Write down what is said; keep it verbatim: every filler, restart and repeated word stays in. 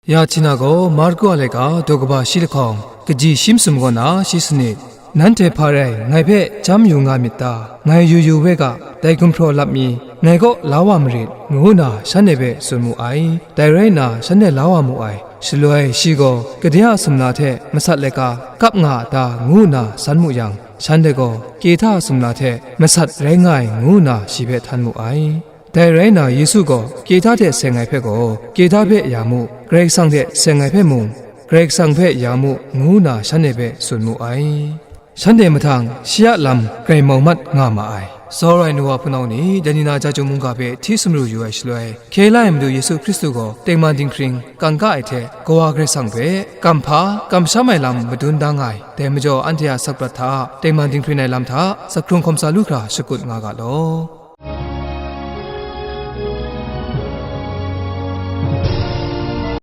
Ya Htina gaw Marku a laika daw kaba shi lahkawng, kaji shi masum kaw na shi sanit, "Nanhte hpa rai ngai hpe chyam yu nga myit ta? Ngai yu yu we ga, dai gumhpraw lap mi, ngai kaw la wa marit," ngu nna shanhte hpe tsun mu ai. Dai rai nna shanhte la wa mu ai. Shaloi shi gaw, "Kade a sumla hte masat laika kap nga a ta?" ngu nna san mu yang, shanhte gaw, "Kehta a sumla hte masat rai nga ai," ngu nna shi hpe htan mu ai. Dai rai nna, Yesu gaw Kehta hte seng ai hpe gaw, "Kehta hpe ya mu, Karai Kasang hte seng ai hpe mung, Karai Kasang hpe ya mu," ngu nna shanhte hpe tsun mu ai. Shanhte mahtang shi a lam grai mau mat nga ma ai. Tsawra ai nu wa hpunau ni, dai ni na Chyeju mungga hpe hti sumru yu ai shaloi, hkye la ai Madu Yesu Hkristu gaw tengman dinghpring kangka ai hte, Kawa Karai Kasang hpe kamhpa, kamsham ai lam madun da nga ai. Dai majaw, anhte a sakprat hta tengman dinghpring ai lam hta, zaphkrung hkawm sa lu hkra shakut nga ga law.